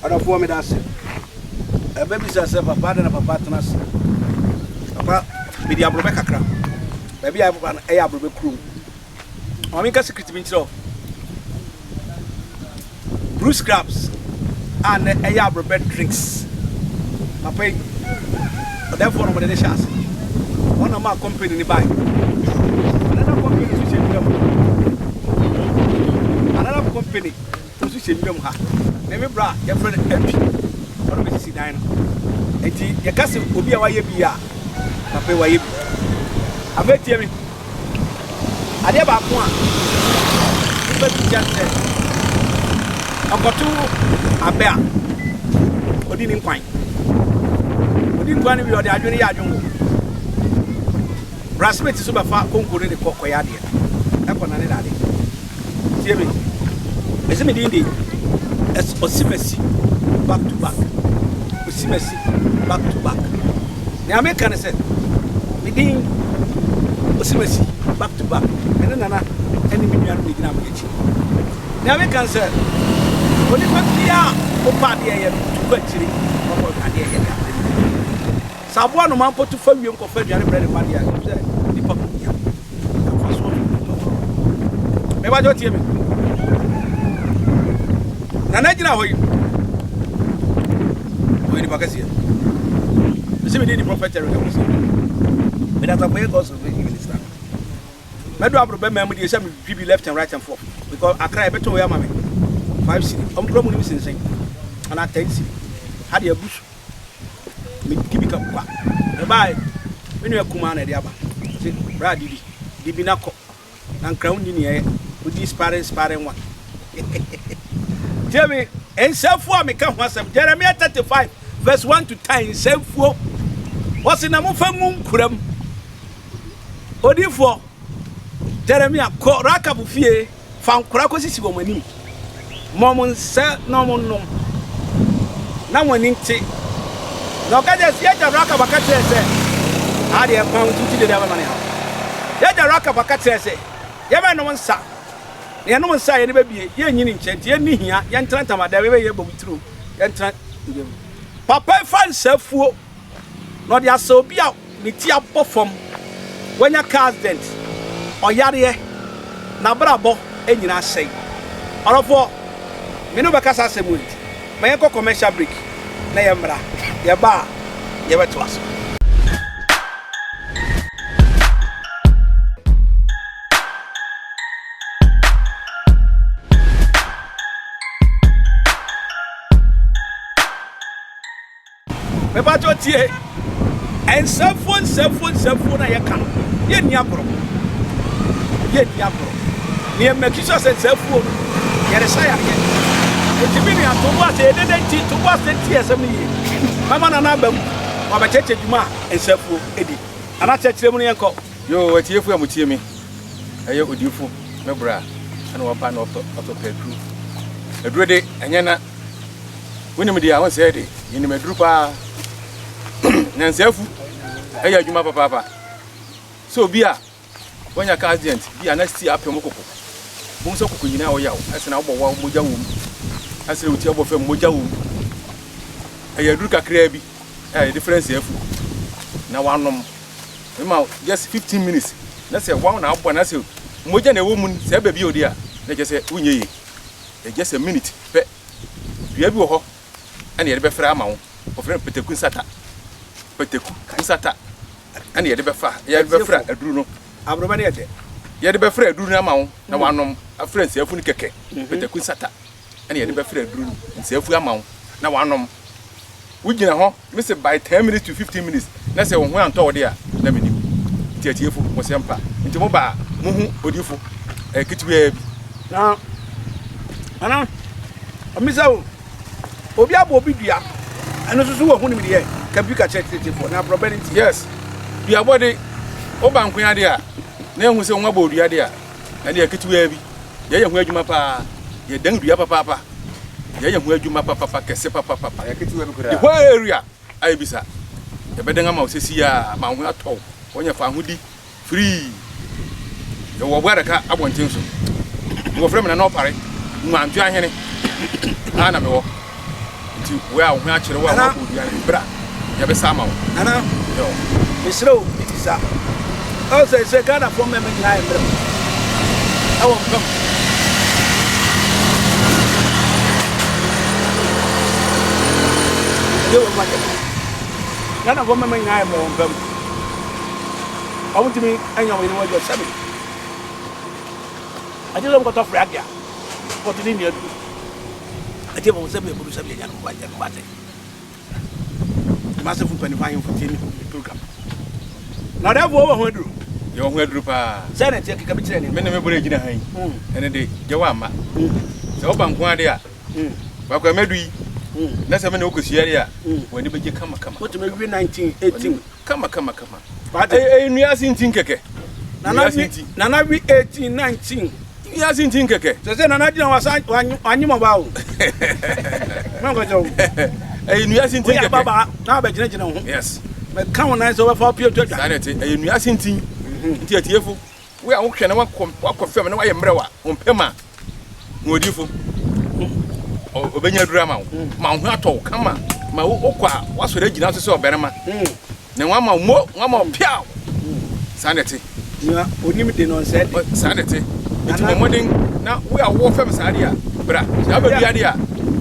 Ɔdɔfoɔ meda ase. Ɛbɛbisa sɛ papa adɛn na papa atena ase. Papa medi aborɔbɛ kakra. Baabi a papa no ɛyɛ aborɔbɛ kurom. Ma menka secret bi nkyerɛ wo. Blue Scraps a nɛ ɛyɛ aborɔbɛ drinks. Papa yi ɔdɛfoɔ na wɔde ne hyɛ ase. Wɔn na maa company ne bae. Another company nso hyɛ nwura mu. Another company nso hyɛ nwura mu ha. Ne me bra yɛfrɛ no Antwi. Ɔno bɛsisi dan no. Nti yɛka sɛ obi a wayɛ bi a, papa yi wayɛ bi. Afei tie me. Adeɛ baako a nipa bi tia sɛ ɔkɔto abɛ a ɔdi ne nkwan. Ɔdi nkwan no wie ɔde adwene yɛ adwongo. Brasmate so bɛfa konko no de kɔ kɔyɛ adeɛ. Ɛkɔ nane dade. Tie me. Mese me din de Osimasi back to back. Osimasi back to back. Nea meka ne sɛ me din Osimasi back to back. Me ne Nana ne me nuanom na egyina me akyi. Nea meka ne sɛ onipa biara a wopɛ adeɛ yɛ no tu kɔ akyiri kɔkɔ adeɛ yɛ de abrɛ nipa. Sɛ aboa noma mpo tu fa wiem kɔfa aduane brɛ ne mma deɛ a, ɛnim sɛ nipa ho hia. Mfasoɔ to nipa ho. Meba kyɛ tie me. Nana gyina hɔ yi. Ɔyɛ nipa kɛseɛ. Mese mede di Prophet Eric Amusi. Mede asafo yɛ God's Salvation Minister. Mɛdo aboro bɛma mu deɛ sɛ medwi bi left and right and forth because Accra yɛbɛtɔn wei ama me 5 cedi. Ɔmo kura mu nim sensɛn anaa 10 cedi. Ha deɛ abu so. Medi bi ka kwa. Ɛbae, me nua kumaa na ɛde aba. Ɔse, bra didi, di bi na kɔ. Na nkra wonni nea ɛyɛ. Wodi sparring sparring one. Tie me, nsɛmfuo a meka ho asɛm, Jeremiah 35 verse 1 to 10, nsɛmfuo. Ɔse na momfa ngu nkura mu. Odiyifoɔ Jeremia, kɔ Rakab fie. Fa nkora kɔsisi wɔn anim. Ma wɔn nsa na wɔnnom, na wɔn ani nte. Na ɔka kyerɛɛ sɛ, Y'agya Rakab aka kyerɛɛ sɛ, Aha deɛ kwan wo nti dede abɛma ne ha. Y'agya Rakab aka kyerɛɛ sɛ, Yɛbɛnom nsa, na yɛnom nsa a yɛn ani bɛbue, yɛrennyini nkyɛ, nti yɛnni hia, yɛntena ntamadan mu, yɛbɛyɛ bobe turo, yɛntena dua mu. Papa yi fa nsa afuo. na ɔde asɛ obi a ne ti abɔ fam, wanya car accident, ɔyareɛ, n'abrabɔ nyinaa asɛe. Ɔdɔfoɔ, me ne wo bɛkasa asɛm wei nti, ma yɛnkɔ commercial break na yɛmmra. Yɛba a, yɛbɛtoa so. Mepakyɛw tie, Nsɛmfua nsɛmfua nsɛmfua no a yɛka no, yɛnni agorɔ. Yɛnni agorɔ. Na yɛ make sure sɛ nsɛmfua no, yɛde sa yareɛ. Enti me nua, to bo ase, yɛ dede nti, to bo ase tie asɛm no yie. Mɛma Nana aba mu, na wabɛkyerɛkyerɛ dwuma a nsɛmfua di. Nana kyerɛkyerɛ mu na yɛnkɔ. Yoo, atiefo a mutie me, ɛyɛ odiyifo me bra na waba na ɔpɛ ɔpɛ aduru. Aduro de, ɛnyɛ na. Wonim deɛ a wonsɛe de, yɛnim aduru paa. Nyansaafu ɛyɛ adwuma papaapa. Sɛ obi a wanya car accident bi a na sti apem wo koko, bohu sɛ koko nyinaa ɔyaw, ɛsena wobɔ wa mogya wom, ɛsena wo ti abɔ fam mogya wom. Ɛyɛ aduru kakraa bi a yɛde frɛ nsaafu na wanom. Mema just 15 minutes na sɛ waw na abɔ na sɛ mogya na ɛwɔ mu sɛ ɛba bio de a na kyerɛ sɛ wonyɛ yie. Ɛyɛ just a minute pɛ. Dua bi wɔ hɔ ɛna yɛde bɛfra ama wo. Wɔfrɛ no pataku nsata. Pataku nsata ɛna yɛde bɛfa yɛde bɛfra aduru no. Aborɔbɛ no yɛ dɛ. Yɛde bɛfra aduru no ama wo na wanom afra nsiafu no kɛkɛ. Pataku nsata ɛna yɛde bɛfra aduru no nsiafu ama wo na wanom. Wogyina hɔ Mese by ten minutes to 15 minutes na sɛ wo ho antɔ wo de a na menim. Nti atiefo mo sɛ mpa nti mo ba a mo hu odifo eh, ketewaa bi. Na ana ɔmisa o obi abɔ obi dua ɛno nso so wɔ ho nimdeɛ ka bi ka kyerɛ tetefoɔ na aborɔbɛ no nti. Yes duabɔ de woba nkoa de a na ehu sɛ wɔn abɔ odua de a ɛne ketewaa bi yɛyɛ ho adwuma paa yɛdan dua papaapa. Yɛyɛ ho adwuma papapa kɛse papapapa. The whole area ayɛ bisa. Yɛbɛdan ama wo sɛsi a ma wo ho atɔ wo. Wɔnyɛ fa ho di free. Yɛwɔ ɔbo adaka abɔnten so. Wɔfrɛ me Nana Ɔpare, Nguanto Ahene. Ha na mewɔ. Nti wo a wo ho akyere wo a Nana. woabɔ dua no, bra, yɛbɛsa ama wo. Nana, Yo. mesrɛ wo mebisa. Ɔn sɛ sɛ Ghanafoɔ mmarima nyinaa yɛ mmerɛw ɛwɔ mpa mu. Ɛdeɛ wɔ mu akyɛ. Ghanafoɔ mmarima nyinaa yɛ mmerɛw wɔ mpa mu. Wɔn ntumi anya wɔn yere ho adwuma sɛbe. Agye sɛ wɔkɔtɔ fragya, kɔtɔ ne nua duro. Agye wɔn sɛbe aburu sɛbe anya no ho akyɛ no wate. Kumasi fo mpanyinfo ahemfo tie me program. Na ɔdɛfoɔ wɔ ho aduro. Yɛ wɔ ho aduro paa. Sɛ na ɛteɛ keka bi kyerɛ ne. Me ne me bere gyina ha yi. Ɛne de gye wa amma. Sɛ woba nko ade a. Baako a madu yi. Na sɛ me ne wokɔhyia de a. W'ani bɛgye kama kama. Wotumi wi 19 18. Kama kama kama. Ɛyɛ nnua ase ntin kɛkɛ. Nana wi Nana wi 18 19. Nnua ase ntin kɛkɛ. Sɛ sɛ Nana gyina wasa wanyem ɔbaa o. Mɛ nkɔkyɛ o. Ɛyɛ nnua ase ntin kɛkɛ. Woyɛ ababaa na abɛgyinagyina wo ho. Yes. Mɛka wo nan sɛ wobɛfa wo pie to adwa. Saa na ɛte. Ɛyɛ nnua ase ntin. Nti atiefo, wo a wohwɛ na wakɔ wakɔ fam na wayɛ mmerɛw a, ɔmpɛ ma hu odiyifo. Ɔbɛnya aduru ama wo. Ma wo ho atɔ wo kama. Ma wokɔ a woasɔre agyina so sɛ ɔbarima. Na wɔama wo mo, wɔama wo piaw. Saa na ɛte. Nea onim de no ɔnsɛe de. Saa na ɛte. Enti bɔ mmɔden na wo a wowɔ fam saa de a, bra. Sɛ wobɛdua de a,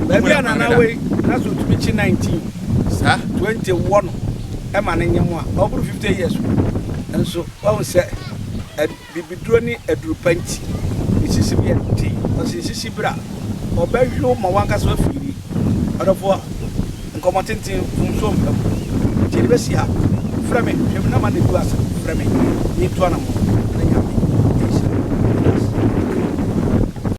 Baabi a Nana wei na sɛ otumi kye 19, saa. 20 wɔ no ma no nyem a, ɔboro 50 years o. Nso wahu sɛ Bibiduro ne aduru pa nti, ne sisi mu yɛ den. Ɔse nsisi bere a, ɔbɛhwe wo ma w'ankasa w'afiiri. Ɔdɔfoɔ, nkɔmmɔ tenten, mfomsoɔ mpa mu. Nti yɛde bɛsi ha. Frɛ me, hwɛ me nɔma na ɛgu ase no, frɛ me na yɛntu anammɔn.